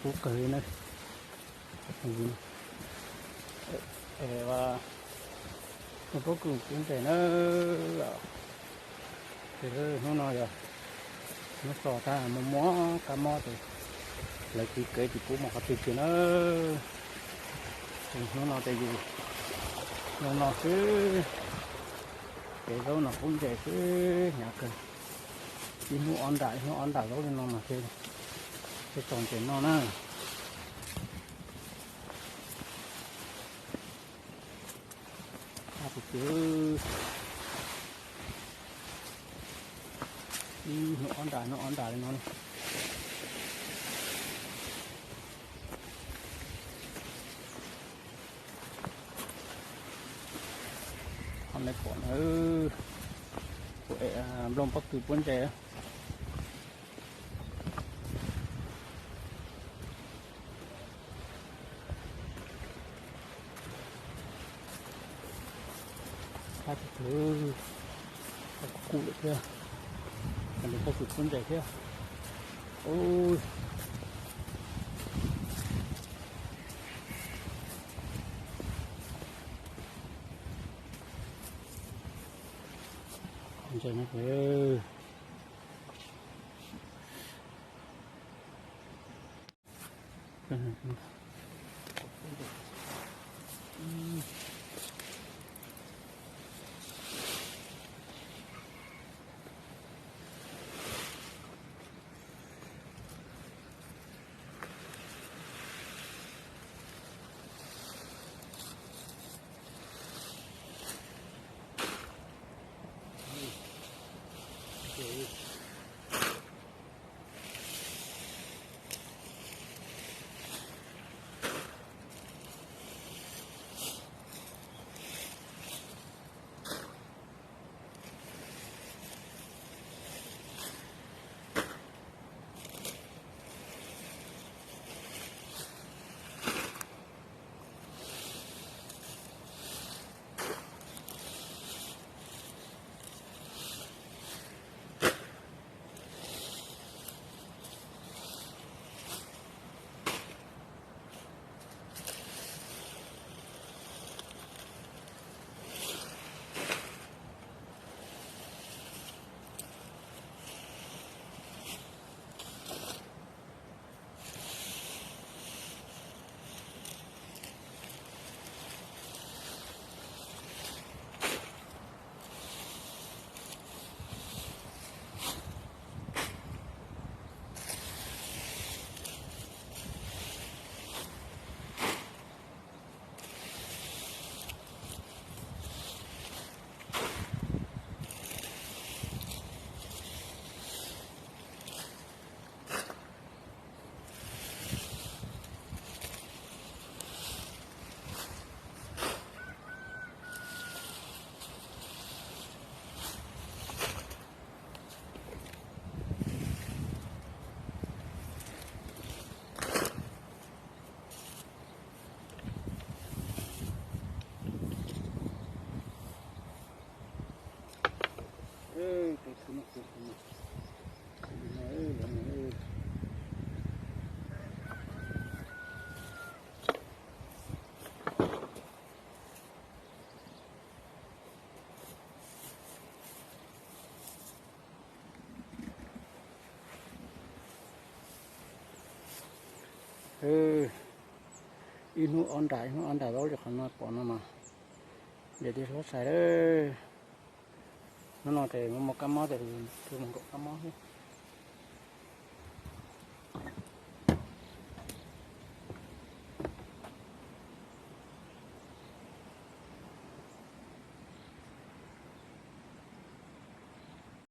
Kub kawg li na. Ua pob kws pub ntses na. Ces hnub no yog hnub so tag, muaj muaj kab mob ces lawv tiv kev tsis pub mus qhov twg kiag na. Ces hnub no ces yus zoo no xwb, kev zaub no pub ntses xwb hnyav kawg. Ib hnub ob nram ib hnub ob nram zaub li no mas thiaj tau ntses noj na. Tus twg ib hnub ob nram hnub ob nram li no. Qhov nej pom na, kuv ev nplooj pob kws pub ntses. Qab tus twg kuj kuj lawm thiab, nws pob kws pub ntses thiab. Ntses no. Ib hnub ob nram ib hnub ob nram zaub li qhov no pom no mas, yog tij hlob sai lawm. Hnub no ces muaj muaj kab mob ces mus nkaum kab mob xwb.